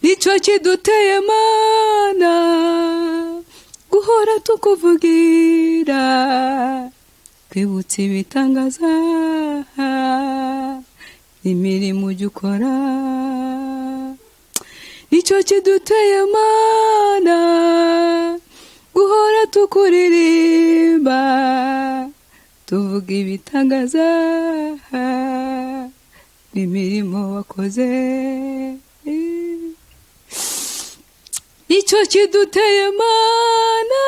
Nicyo kiduteye Mana guhora tukuvugira, twibutse ibitangaza imirimo ujya ukora. Nicyo kiduteye Mana guhora tukuririmba, tuvuga ibitangaza imirimo wakoze. Nicyo kiduteye Mana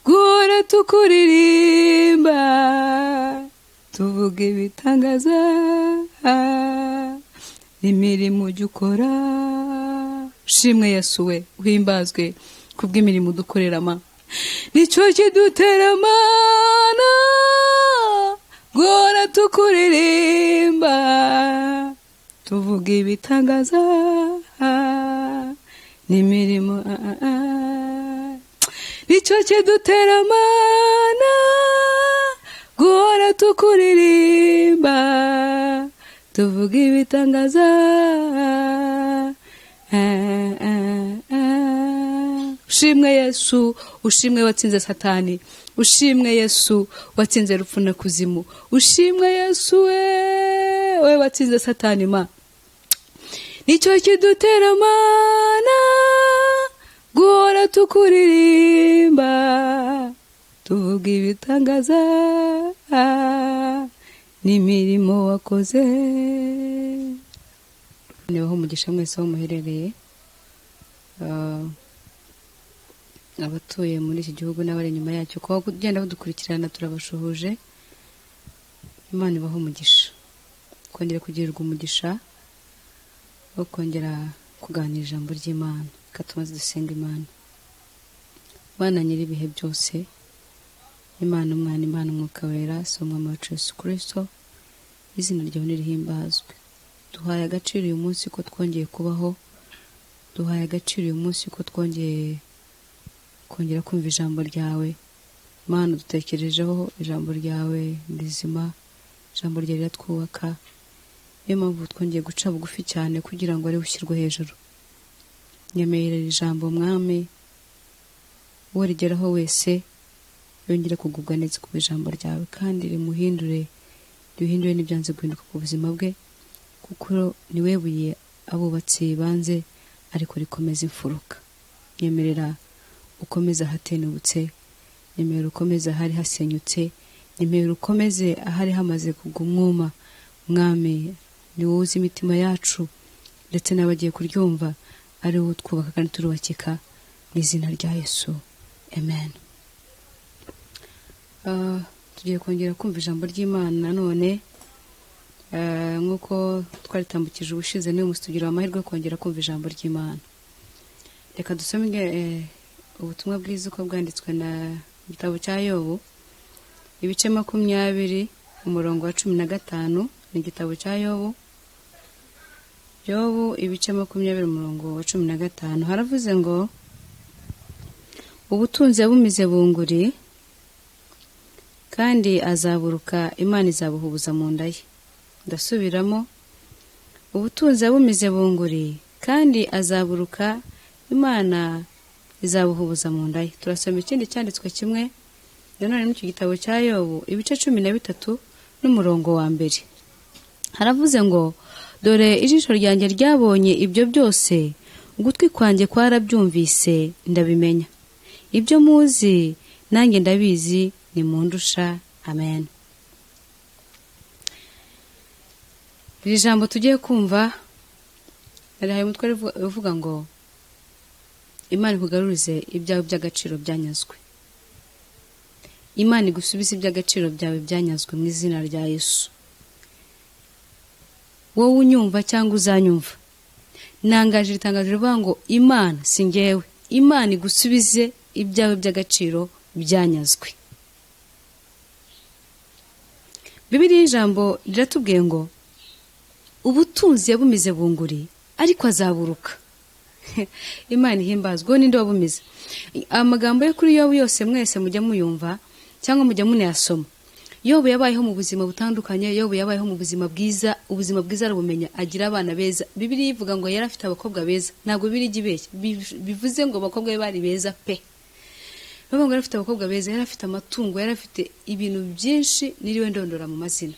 guhora tukuririmba, tuvuga ibitangaza imirimo ujya ukora. Ushimwe Yesu we, uhimbazwe kubw'imirimo udukorera ma. Nicyo kidutera Mana guhora tukuririmba, tuvuga ibitangaza n'imirimo. Nicyo kidutera Mana guhora tukuririmba, tuvuga ibitangaza. Ushimwe Yesu, ushimwe watsinze Satani, ushimwe Yesu watsinze rupfu na kuzimu, ushimwe Yesu we watsinze Satani ma. Nicyo kidutera Mana guhora tukuririmba, tuvuga ibitangaza n'imirimo wakoze. Nibaho umugisha mwese aho muherereye, abatuye muri iki gihugu n'abari inyuma yacyo, kuba kugenda badukurikirana turabashuhuje. Imana ibahe umugisha, kongera kugirirwa umugisha wo kongera kuganira ijambo ry'Imana. Reka tumaze dusenga Imana. Imana nyir'ibihe byose, Imana Umwana, Imana Umwuka Wera, si Umwami wacu Yesu Kristo, izina ryawe nirihimbazwe. Duhaye agaciro uyu munsi ko twongeye kubaho, duhaye agaciro uyu munsi ko twongeye kongera kumva ijambo ryawe. Mana, dutekerejeho ijambo ryawe rizima, ijambo ryawe riratwubaka. Niyo mpamvu twongeye guca bugufi cyane kugira ngo ari ushyirwe hejuru. Nyemerera ijambo Mwami, uwo rigeraho wese yongere kugubwa neza ku ijambo ryawe, kandi rimuhindure, rihindure n'ibyanze guhinduka ku buzima bwe, kuko ni we buye abubatsi banze ariko rikomeza imfuruka. Nyemerera ukomeze ahatenubutse, nyemerera ukomeze ahari hasenyutse, nyemerera ukomeze ahari hamaze kugwa umwuma. Mwami, ni wowe uzi imitima yacu ndetse n'abagiye kuryumva, ari wowe utwubaka kandi turubakika, mu izina rya Yesu, amen. Tugiye kongera kumva ijambo ry'Imana nanone, nk'uko twaritambukije ubushize, n'uyu munsi tugira amahirwe yo kongera kumva ijambo ry'Imana. Reka dusome ubutumwa bwiza uko bwanditswe na gitabo cya Yobu, ibice 20 umurongo wa 15. Ni igitabo cya Yobu, Yobu ibice 20 umurongo wa 15. Haravuze ngo ubutunzi yabumize bunguri, kandi azaburuka, Imana izabuhubuza mu nda ye. Ndasubiramo, ubutunzi yabumize bunguri, kandi azaburuka, Imana izabuhubuza mu nda ye. Turasoma ikindi cyanditswe kimwe nanone muri icyo gitabo cya Yobu, ibice 13 n'umurongo wa 1. Haravuze ngo dore ijisho ryanjye ryabonye ibyo byose, ugutwi kwanjye kwarabyumvise ndabimenya. Ibyo muzi nanjye ndabizi, nimundusha. Amen. Iri jambo tugiye kumva rihaye umutwe uvuga ngo Imana ikugarurize ibyawe by'agaciro byanyazwe. Imana igusubize iby'agaciro byawe byanyazwe mu izina rya Yesu. Wowe unyumva cyangwa uzanyumva, nangaje itangazo rivuga ngo Imana si njyewe, Imana igusubize ibyawe by'agaciro byanyazwe. Bibiliya ijambo riratubwiye ngo ubutunzi yabumize bunguri, ariko azaburuka. Imana ihimbazwe. Ninde wabumize? Amagambo yo kuri Yobu yose mwese mujya muyumva cyangwa mujya munayasoma. Yobu yabayeho mu buzima butandukanye. Yobu yabayeho mu buzima bwiza, ubuzima bwiza arabumenya, agira abana beza. Bibiliya ivuga ngo yari afite abakobwa beza, ntabwo Bibiliya ijya ibeshya. Bivuze ngo abakobwa be bari beza pe. Bavuga ngo yari afite abakobwa beza, yari afite amatungo, yari afite ibintu byinshi niriwe ndondora mu mazina.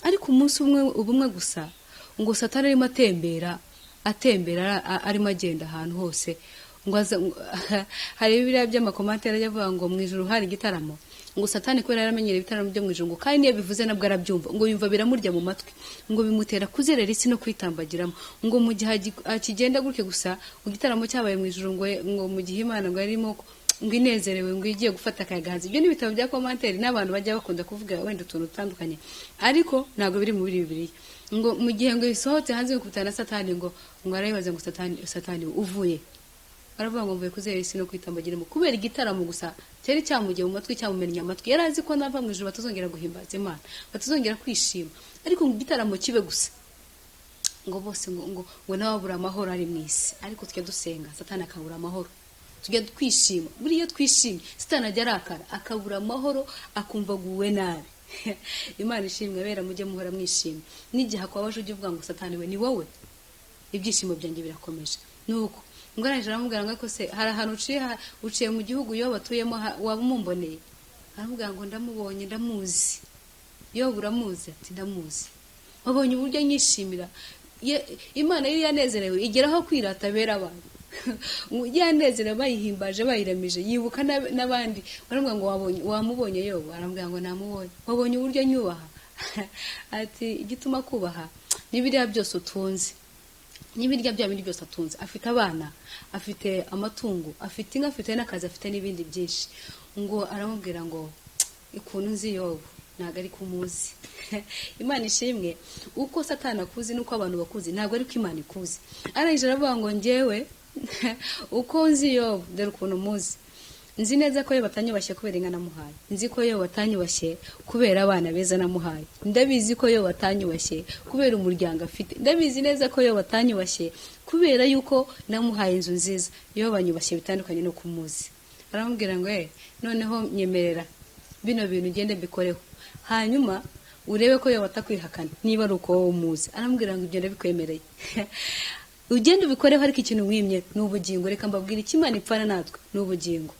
Ariko umunsi umwe, ubumwe gusa, ngo Satani arimo atembera, atembera, arimo agenda ahantu hose, ngo aza. Hari biriya by'amakomantere ajya avuga ngo mu ijuru hari igitaramo, ngo Satani kubera yaramenyereye ibitaramo byo mu ijuru, ngo kandi niyo bivuze nabwo arabyumva, ngo yumva biramurya mu matwi, ngo bimutera kuzerera isi no kwitambagiramo. Ngo mu gihe akigenda gutyo gusa, ngo igitaramo cyabaye mu ijuru, ngo mu gihe Imana ngo yarimo ngo inezerewe, ngo igiye gufata akayaga hanze. Ibyo ni ibitabo bya commentaire n'abantu bajya bakunda kuvuga wenda utuntu dutandukanye, ariko ntabwo biri muri Bibiliya. Ngo mu gihe ngo bisohotse hanze bikubitana na Satani, ngo arayibaza ngo: "Satani, Satani, uvuye?" Aravuga ngo: "Mvuye kuzera isi no kwitambagiramo." Kubera igitaramo gusa cyari cyamugiye mu matwi, cyamumennye amatwi. Yari azi ko nava mu ijuru batazongera guhimbaza Imana, batazongera kwishima, ariko ngo igitaramo kibe gusa, ngo bose ngo nawe abura amahoro ari mu isi. Ariko tujya dusenga, Satani akabura amahoro. Tujya twishima, buriya iyo twishimye Satani ajya arakara, akabura amahoro, akumva aguwe nabi. Imana ishimwe. Bera, mujye muhora mwishimye. N'igihe akubabaje ujye uvuga ngo: "Satani we, ni wowe, ibyishimo byanjye birakomeje." Nuko ngo arangije aramubwira ngo: "Ariko se hari ahantu uciye, uciye mu gihugu iyo batuyemo, waba umumboneye?" Aramubwira ngo: "Ndamubonye, ndamuzi." "Yobu uramuzi?" Ati: "Ndamuzi." "Wabonye uburyo nyishimira?" Imana iyo yanezerewe igeraho kwirata abera abantu. Yanezerewe, bayihimbaje, bayiramije, yibuka n'abandi. Baramubwira ngo: "Wabonye, wamubonye Yobu?" Aramubwira ngo: "Namubonye." "Wabonye uburyo nyubaha?" Ati: "Igituma kubaha ni biriya byose utunze." N'ibirya bya bindi byose atunze, afite abana, afite amatungo, afite inka, afite n'akazi, afite n'ibindi byinshi. Ngo aramubwira ngo: "Ukuntu nzi Yobu ntabwo ari kumuzi." Imana ishimwe. Uko Satani akuzi n'uko abantu bakuzi ntabwo ari ko Imana ikuzi. Arangije aravuga ngo: "Njyewe uko nzi Yobu, dore ukuntu muzi. Nzi neza ko yo batanyubashye kubera inka namuhaye, nzi ko yo batanyubashye kubera abana beza namuhaye, ndabizi ko yo batanyubashye kubera umuryango afite, ndabizi neza ko yo batanyubashye kubera yuko namuhaye inzu nziza. Yo banyubashye bitandukanye no kumuzi." Aramubwira ngo: "Noneho nyemerera bino bintu ugende mbikoreho, hanyuma urebe ko yo batakwihakana niba ari uko wowe umuzi." Aramubwira ngo: "Ibyo ndabikwemereye, ugende ubikoreho, ariko ikintu wimye ni ubugingo." Reka mbabwire, icyo Imana ipfana natwe ni ubugingo.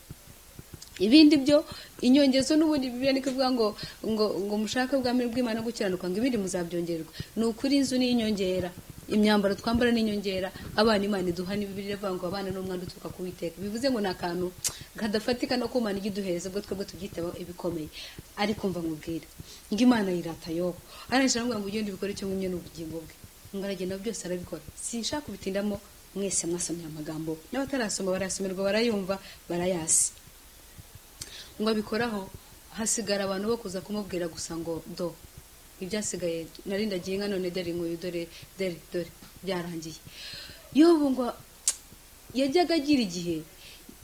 Ibindi byo inyongezo, n'ubundi Bibiliya niko ivuga ngo mushake ubwami bw'Imana no gukiranuka, ngo ibindi muzabyongererwa. Ni ukuri, inzu ni inyongera, imyambaro twambara ni inyongera, abana Imana iduha ni Bibiliya ivuga ngo abana ni umwanda uturuka ku Uwiteka. Bivuze ngo ni akantu kadafatika no ku Mana ijya iduhereza, ubwo twebwe tubyitaba ibikomeye. Ariko mva nkubwire ngo Imana yirata Yobu. Arangije aramubwira ngo: "Ugende ubikore, icyo ngumye ni ubugingo bwe." Ngo aragenda byose arabikora. Sinshaka kubitindamo, mwese mwasomye amagambo, n'abatarasoma barayasomerwa, barayumva, barayasi. Ngo abikoraho, hasigara abantu bo kuza kumubwira gusa ngo: "Do ibyasigaye, narindagiye inka, none dore inkuyu, dore, dore, dore byarangiye." Yobu ngo yajyaga agira igihe,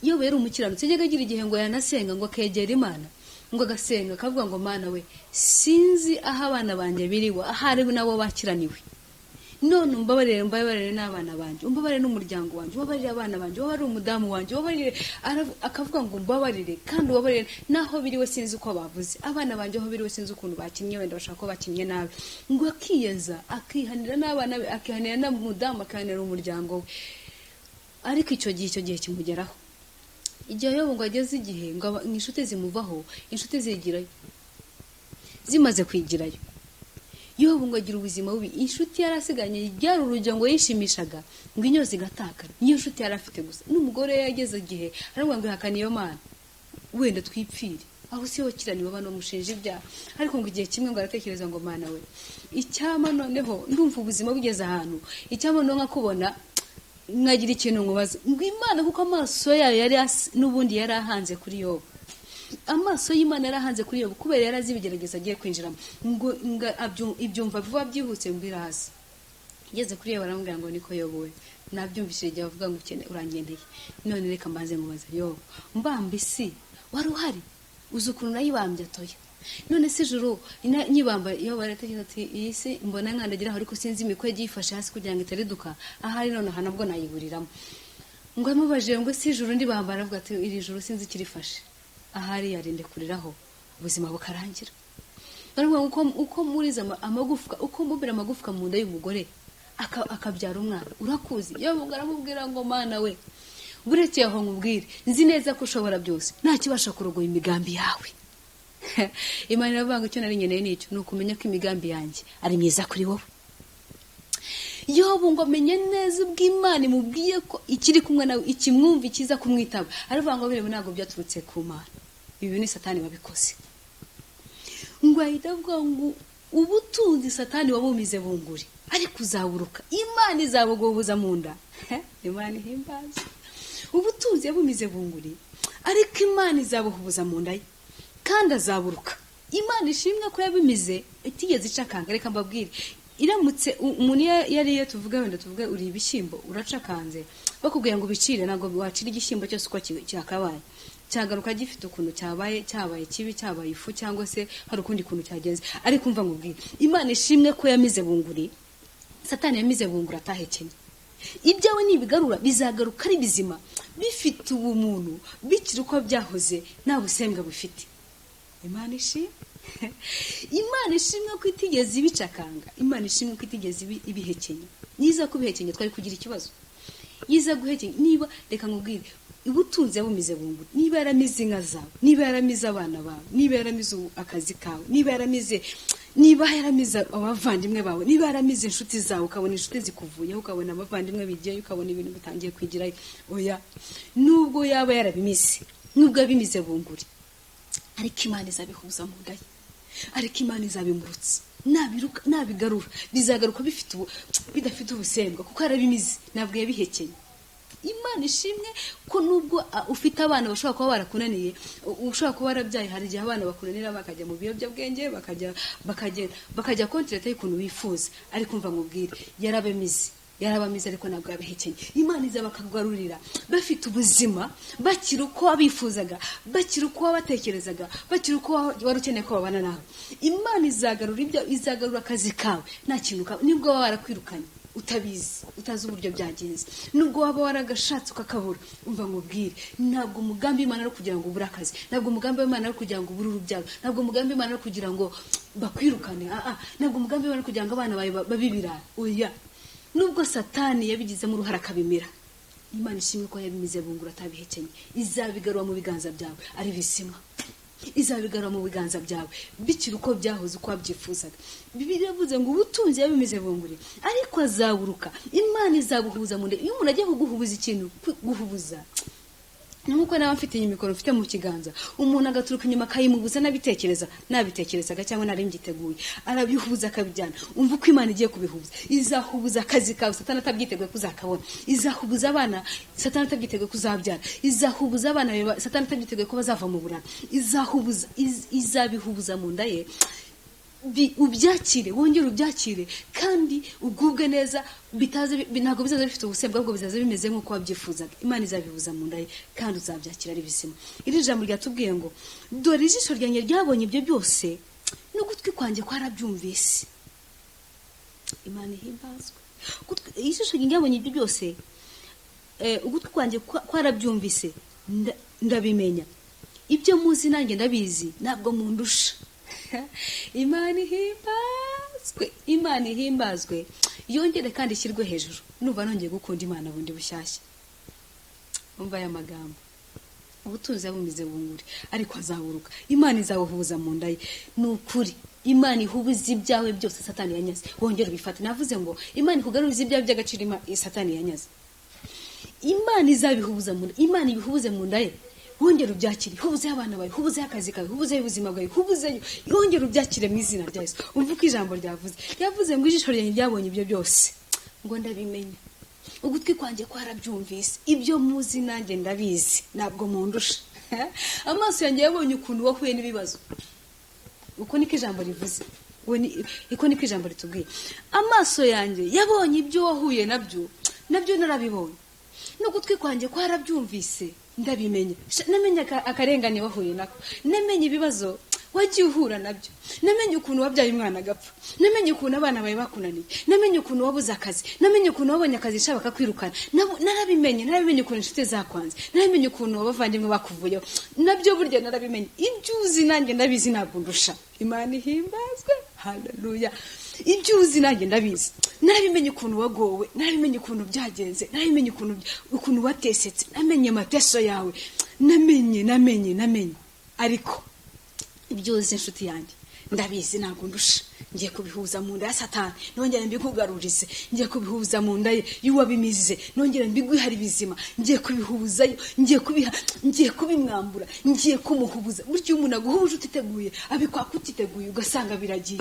Yobu yari umukiranutsi, yajyaga agira igihe ngo yanasenga, ngo akegera Imana, ngo agasenga akavuga ngo: "Mana we, sinzi aho abana banjye biriwe, ahari nabo bakiraniwe. None umbabarire, umbabarire n'abana banjye, umbabarire n'umuryango wanjye, ubabarire abana banjye, ubabarire umudamu wanjye, ubabarire." Akavuga ngo: "Umbabarire kandi ubabarire naho biriwe, sinzi uko bavuze abana banjye aho biriwe, sinzi ukuntu bakinnye, wenda bashaka ko bakinnye nabi." Ngo akiyeza, akihanira n'abana be, akihanira n'umudamu, akihanira umuryango we. Ariko icyo gihe kimugeraho, igihe Yobu ngo ageze igihe ngo inshuti zimuvaho, inshuti zigirayo. Zimaze kwigirayo, Yobu ngo agira ubuzima bubi. Inshuti yari asiganye byari urugero ngo yishimishaga, ngo inyoza igatakara, niyo nshuti yari afite gusa. N'umugore we yageze igihe aravuga ngo: "Ihakane iyo Mana, wenda twipfire, aho si yo kiraniwe, abantu bamushinja ibyaha." Ariko ngo igihe kimwe ngo aratekereza ngo: "Mana we, icyama noneho ndumva ubuzima bugeze ahantu, icyama noneho nkakubona, nkagira ikintu nkubaza." Ngo Imana, kuko amaso yayo yari n'ubundi yari ahanze kuri Yobu, amaso y'Imana yari ahanze kuri Yobu kubera yari azi ibigeragezo agiye kwinjiramo, ngo ibyumva vuba byihuse, ngo iraza. Igeze kuri Yobu aramubwira ngo: "Niko Yobu we, nabyumvishije igihe bavuga ngo urangendeye. None reka mbanze nkubaza Yobu, mbamba isi wari uhari? Uzi ukuntu nayibambye atoya? None se ijuru nyibamba?" Yobu aratekereza ati: "Iyi si mbona nkandagiraho, ariko sinzi imikwege yifashe hasi kugira ngo itariduka, ahari nonaha nabwo nayiburiramo." Ngo amubajije ngo: "Si ijuru ndibamba?" Aravuga ati: "Iri juru sinzi ikirifashe, ahari yarinde kuriraho ubuzima bukarangira." Baravuga ngo uko muriza amagufwa, uko mubira amagufwa mu nda y'umugore akabyara umwana, urakuzi. Yobu aramubwira ngo Mana we, burekeye aho nkubwire, nzi neza ko ushobora byose, nta kibasha kurogoya imigambi yawe. Imana iravuga ngo icyo nari nkeneye ni icyo, ni ukumenya ko imigambi yanjye ari myiza kuri wowe. Yobu ngo amenye neza ubwo Imana imubwiye ko ikiri kumwe nawe, ikimwumva, ikiza kumwitaba. Aravuga ngo bireba ntabwo byaturutse ku Mana, ibi ni Satani wabikoze. Ngo ahita avuga ngo ubutunzi Satani wabumize bunguri, ariko uzaburuka, Imana izabuguhuza mu nda. Imana ihimbaza. Ubutunzi yabumize bunguri, ariko Imana izabuhuza mu nda ye, kandi azaburuka. Imana ishimwe ko yabimize itigeze icakanga. Reka mbabwire, iramutse umuntu yariye, tuvuge wenda tuvuge uri ibishyimbo uracakanze, bakubwiye ngo ubicire, ntabwo wacira igishyimbo cyose uko cyakabaye, cyagaruka gifite ukuntu cyabaye, cyabaye kibi, cyabaye ifu, cyangwa se hari ukundi kuntu cyagenze. Ariko umva nkubwire, Imana ishimwe ko yamize bunguri, Satani yamize bunguri atahekenye. Ibyawe nibigarura bizagaruka ari bizima, bifite ubumuntu, bikiri uko byahoze, nta busembwa bufite. Imana ishimwe. Imana ishimwe ko itigeze ibicakanga, Imana ishimwe ko itigeze ibihekenya. Niza kubihekenya twari kugira ikibazo. Yiza guhekenya, niba reka nkubwire, ubutunzi yabumize bunguri, niba yaramize inka zawe, niba yaramize abana bawe, niba yaramize akazi kawe, niba yaramize abavandimwe bawe, niba yaramize inshuti zawe, ukabona inshuti zikuvuyeho, ukabona abavandimwe bigiyeyo, ukabona ibintu bitangiye kwigirayo, oya, nubwo yaba yarabimize, nubwo yabimize bunguri, ariko Imana izabihuza mu nda ye, ariko Imana izabimurutsa, nabiruka, nabigarura bizagaruka bifite bidafite ubusembwa, kuko yarabimize, ntabwo yabihekenye. Imana ishimwe ko nubwo ufite abana bashobora kuba barakunaniye, ushobora kuba warabyaye, hari igihe abana bakunanira bakajya mu biyobyabwenge, bakajya kontrate y'ukuntu bifuza, ariko umva nkubwire, yarabamize ariko ntabwo yabihekenye. Imana izabakagarurira bafite ubuzima, bakiri uko wabifuzaga, bakiri uko wabatekerezaga, bakiri uko wari ukeneye ko babana nawe. Imana izagarura ibyo, izagarura akazi kawe, nta kintu nibwo waba warakwirukanye utabizi, utazi uburyo byagenze, nubwo waba waragashatse ukakabura, umva nkubwire, ntabwo umugambi w'Imana ari kugira ngo ubure akazi, ntabwo umugambi w'Imana ari kugira ngo ubure urubyaro, ntabwo umugambi w'Imana ari kugira ngo bakwirukane, ntabwo umugambi w'Imana ari kugira ngo abana bawe babe ibirara, oya. Nubwo Satani yabigizemo uruhare akabimira, Imana ishimwe ko yabimize bungura atabihekenye, izabigarura mu biganza byawe ari bizima, izabigarura mu biganza byawe bikiri uko byahoze, uko wabyifuzaga. Bibiliya yavuze ngo ubutunzi yabimize bunguri, ariko azaburuka, Imana izabuhuza mu nda. Iyo umuntu agiye kuguhubuza ikintu, guhubuza ni nkuko nawe mfite iyi mikoro mfite mu kiganza, umuntu agaturuka inyuma akayimubuza, nabitekerezaga cyangwa nari ngiteguye, arabihuza akabijyana. Umva uko Imana igiye kubihuza, izahubuza akazi kawe Satani atabyiteguye kuzakabona, izahubuza abana Satani atabyiteguye kuzabyara, izahubuza abana Satani atabyiteguye ko bazava mu burara, izahubuza, izabihubuza mu nda ye. Ubyakire, wongere ubyakire, kandi ugubwe neza, bitaze ntabwo bizaza bifite ubusembwa, ahubwo bizaza bimeze nk'uko wabyifuzaga. Imana izabihuza mu nda ye, kandi uzabyakira ari bizima. Iri jambo ryatubwiye ngo dore ijisho ryanjye ryabonye ibyo byose, n'ugutwi kwanjye kwarabyumvise. Imana ihimbazwe. Ijisho ryanjye ryabonye ibyo byose, ugutwi kwanjye kwarabyumvise, ndabimenya. Ibyo muzi nanjye ndabizi, ntabwo mundusha. Imana ihimbazwe, Imana ihimbazwe, yongere kandi ishyirwe hejuru. Nuva nongeye gukunda Imana bundi bushyashya. Umva aya magambo, ubutunzi yabumize bunguri, ariko azaburuka, Imana izabuhuza mu nda ye. Ni ukuri Imana ihubuza ibyawe byose Satani yanyaze, wongere ubifate. Navuze ngo Imana ikugaruriza ibyawe by'agaciro Satani yanyaze. Imana izabihubuza mu nda, Imana ibihubuze mu nda ye, wongere ubyakire. Hubuze abana bawe, hubuze akazi kawe, hubuze ubuzima bwawe, hubuze, wongere ubyakire mu izina rya Yesu. Umva uko ijambo ryavuze, yavuze ngo ijisho ryanjye ryabonye ibyo byose, ngo ndabimenya, ugutwi kwanjye kwarabyumvise, ibyo muzi nanjye ndabizi, ntabwo mundusha. Amaso yanjye yabonye ukuntu wahuye n'ibibazo. Uko niko ijambo rivuze, uko niko ijambo ritubwiye. Amaso yanjye yabonye ibyo wahuye nabyo, nabyo narabibonye, n'ugutwi kwanjye kwarabyumvise, ndabimenya. Namenye akarengane wahuye nako, namenye ibibazo Wagiye uhura nabyo. Namenye ukuntu wabyaye umwana agapfa, namenye ukuntu abana bawe bakunaniye, namenye ukuntu wabuze akazi, namenye ukuntu wabonye akazi ishaka bakakwirukana. Narabimenye, narabimenye ukuntu inshuti zakwanze, narabimenye ukuntu abavandimwe bakuvuyeho, nabyo burya narabimenye. Ibyo uzi nanjye ndabizi, ntabwo ndusha. Imana ihimbazwe, haleluya. Ibyo uzi nanjye ndabizi, narabimenye ukuntu wagowe, narabimenye ukuntu byagenze, narabimenye ukuntu watesetse, namenye amateso yawe, namenye namenye namenye. Ariko ibyo uzi inshuti yanjye ndabizi, ntabwo ndusha. Ngiye kubihuza mu nda ya Satani, nongere mbikugarurize. Ngiye kubihuza mu nda ye y'uwabimize, nongere mbiguhari bizima. Ngiye kubihuzayo, ngiye kubiha, ngiye kubimwambura, ngiye kumuhubuza. Burya umuntu aguhuje utiteguye, abikwaka utiteguye, ugasanga biragiye.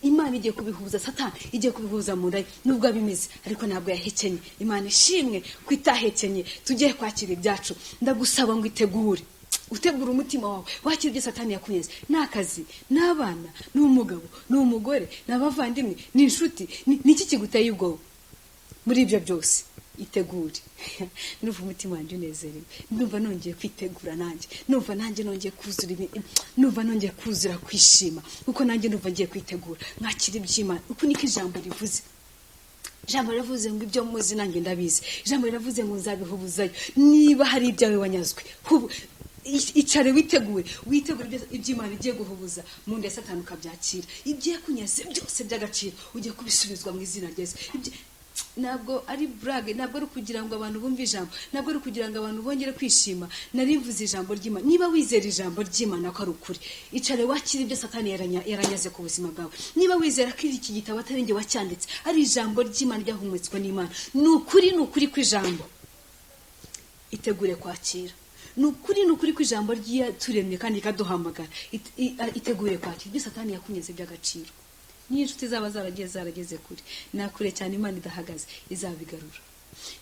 Imana igiye kubihuza, Satani igiye kubihuza mu nda ye, nubwo abimize ariko ntabwo yahekenye. Imana ishimwe ko itahekenye. Tugiye kwakira ibyacu. Ndagusaba ngo itegure, utegura umutima wawe wakira ibyo Satani yakunyeze. Ni akazi, ni abana, ni umugabo, ni umugore, ni abavandimwe, ni inshuti, ni iki kiguteye ubwoba? Muri ibyo byose itegure. Numva umutima wanjye unezerewe, numva nongeye kwitegura nanjye, numva nanjye nongeye kuzura, numva nongeye kuzura kwishima, kuko nanjye numva ngiye kwitegura mwakira iby'Imana. Uku niko ijambo rivuze. Ijambo riravuze ngo ibyo muzi nanjye ndabizi. Ijambo riravuze ngo nzabihubuzayo. Niba hari ibyawe wanyazwe, icare witegure, witegure iby'Imana igiye guhubuza mu nda ya Satani ukabyakira. Ibyo yakunyaze byose by'agaciro ugiye kubisubizwa mu izina rya Yesu. Ntabwo ari burage, ntabwo ari kugira ngo abantu bumve ijambo, ntabwo ari kugira ngo abantu bongere kwishima. Narivuze ijambo ry'Imana. Niba wizera ijambo ry'Imana ko ari ukuri, icare wakire ibyo Satani yaranyaze ku buzima bwawe. Niba wizera ko iki gitabo atari njye wacyanditse, ari ijambo ry'Imana ryahumetswe n'Imana, ni ukuri, ni ukuri kw'ijambo, itegure kwakira. Ni ukuri, ni ukuri kw'ijambo ry'iyaturemye kandi ikaduhamagara. Itegure kwakira ibyo Satani yakunyeze by'agaciro. Niyo inshuti zaba zaragiye zarageze kure, nakure cyane Imana idahagaze izabigarura.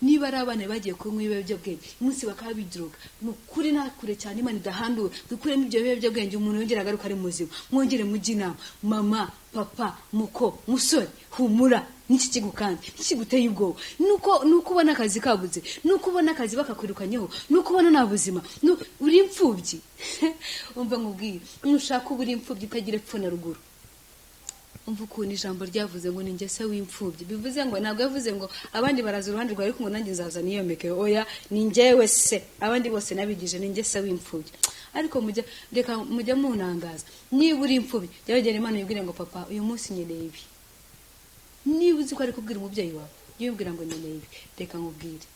Niba ari abana bagiye kunywa ibiyobyabwenge umunsi bakaba bidroga, ni ukuri nakure cyane Imana idahanduwe dukuremo ibyo biyobyabwenge, umuntu yongera agaruka ari muzima. Mwongere mujye inama, mama, papa, muko, musore, humura. Niki kigukanze? Niki kiguteye ubwoba? Nuko ubona akazi kabuze, nuko ubona akazi bakakwirukanyeho, nuko ubona nta buzima, uri imfubyi. Umva nkubwire, nushaka uba uri imfubyi utagira epfo na ruguru. Umva ukuntu ijambo ryavuze ngo ni njye se w'imfubyi. Bivuze ngo ntabwo yavuze ngo abandi baraza uruhande rwawe ariko ngo nanjye nzaza niyomeke. Oya, ni njyewe se, abandi bose nabigije, ni njye se w'imfubyi. Ariko mujya reka mujya munangaza. Niba uri imfubyi, jya wegera Imana uyibwire ngo papa, uyu munsi nkeneye ibi. Niba uzi ko ari kubwira umubyeyi wawe, jya umubwira ngo nkeneye ibi. Reka nkubwire,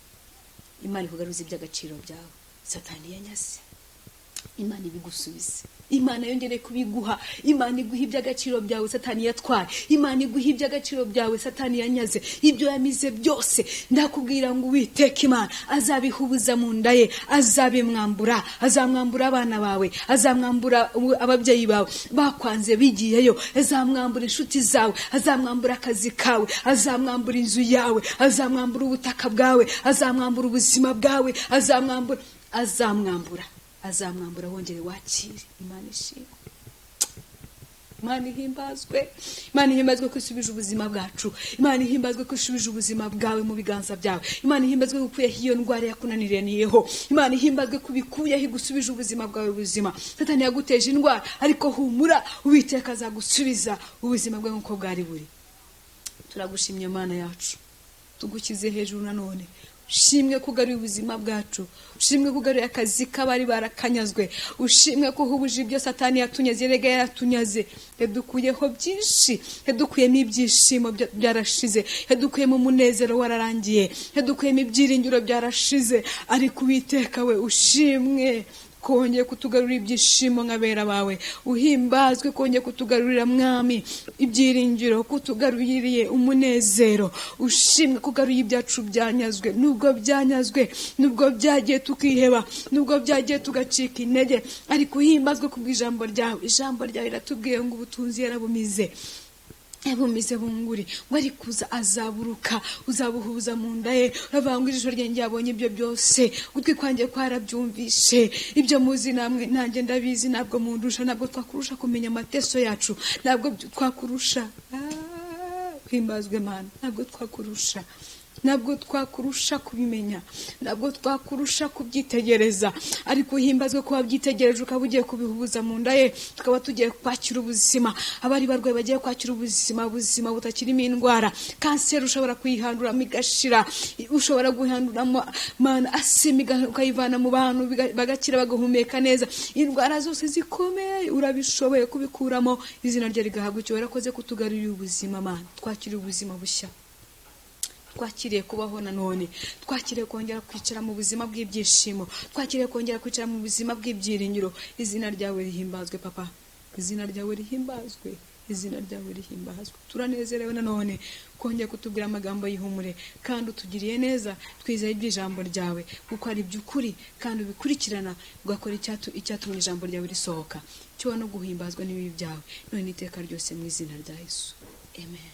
Imana ikugaruza iby'agaciro byawe Satani yanyaze. Imana ibigusubize, Imana yongere kubiguha. Imana iguha iby'agaciro byawe Satani yatwaye. Imana iguha iby'agaciro byawe Satani yanyaze, ibyo yamize byose. Ndakubwira ngo Uwiteka Imana azabihubuza mu nda ye, azabimwambura, azamwambura abana bawe, azamwambura ababyeyi bawe bakwanze bigiyeyo, azamwambura inshuti zawe, azamwambura akazi kawe, azamwambura inzu yawe, azamwambura ubutaka bwawe, azamwambura ubuzima bwawe, azamwambura, azamwambura, azamwambura. Wongere wakire. Imana ishimwe, Imana ihimbazwe, Imana ihimbazwe ko isubije ubuzima bwacu. Imana ihimbazwe ko isubije ubuzima bwawe mu biganza byawe. Imana ihimbazwe ko ukuyeho iyo ndwara yakunaniraniyeho. Imana ihimbazwe ko ubikuyeho igusubije ubuzima bwawe buzima. Satani yaguteje indwara, ariko humura, Uwiteka azagusubiza ubuzima bwawe nk'uko bwari buri. Turagushimye Mana yacu, tugukize hejuru nanone. Ushimwe kugaruye ubuzima bwacu, ushimwe kugaruye akazi k'abari barakanyazwe, ushimwe ko uhubuje ibyo Satani yatunyaze. Erega yaratunyaze, yadukuyeho byinshi, yadukuyemo ibyishimo byarashize, yadukuyemo umunezero wararangiye, yadukuyemo ibyiringiro byarashize. Ariko Uwiteka we ushimwe kongeye kutugarurira ibyishimo nk'abera bawe. Uhimbazwe kongeye kutugarurira Mwami ibyiringiro, kutugaruririye umunezero. Ushimwe kugaruye ibyacu byanyazwe, nubwo byanyazwe, nubwo byagiye tukiheba, nubwo byagiye tugacika intege, ariko uhimbazwe kubw'ijambo ryawe. Ijambo ryawe riratubwiye ngo ubutunzi yarabumize, yabumize bunguri, ngo ari kuza azaburuka, uzabuhuza mu nda ye. Uravuga ngo ijisho ryanjye yabonye ibyo byose, ugutwi kwanjye kwarabyumvishe. Ibyo muzi namwe nanjye ndabizi, ntabwo mundusha, ntabwo twakurusha kumenya amateso yacu, ntabwo twakurusha. Himbazwe Mana, ntabwo twakurusha. Ntabwo twakurusha kubimenya, ntabwo twakurusha kubyitegereza, ariko uhimbazwe ko wabyitegereje ukaba ugiye kubihuza mu nda ye, tukaba tugiye kwakira ubuzima. Abari barwaye bagiye kwakira ubuzima, ubuzima butakirimo indwara. Kanseri ushobora kuyihanduramo igashira, ushobora guhanduramo Mana asima ukayivana mu bantu bagakira bagahumeka neza. Indwara zose zikomeye urabishoboye kubikuramo, izina rye rigahabwa icyubahiro. Warakoze kutugarurira ubuzima Mana, twakiriye ubuzima bushya, twakiriye kubaho nanone, twakiriye kongera kwicara mu buzima bw'ibyishimo, twakiriye kongera kwicara mu buzima bw'ibyiringiro. Izina ryawe rihimbazwe Papa, izina ryawe rihimbazwe, izina ryawe rihimbazwe. Turanezerewe nanone kongera kutubwira amagambo y'ihumure, kandi utugiriye neza. Twizeye iby'ijambo ryawe kuko ari iby'ukuri, kandi ubikurikirana ugakora icyatumye ijambo ryawe risohoka. Cyo no guhimbazwa n'ibibi byawe none iteka ryose mu izina rya Yesu, amen.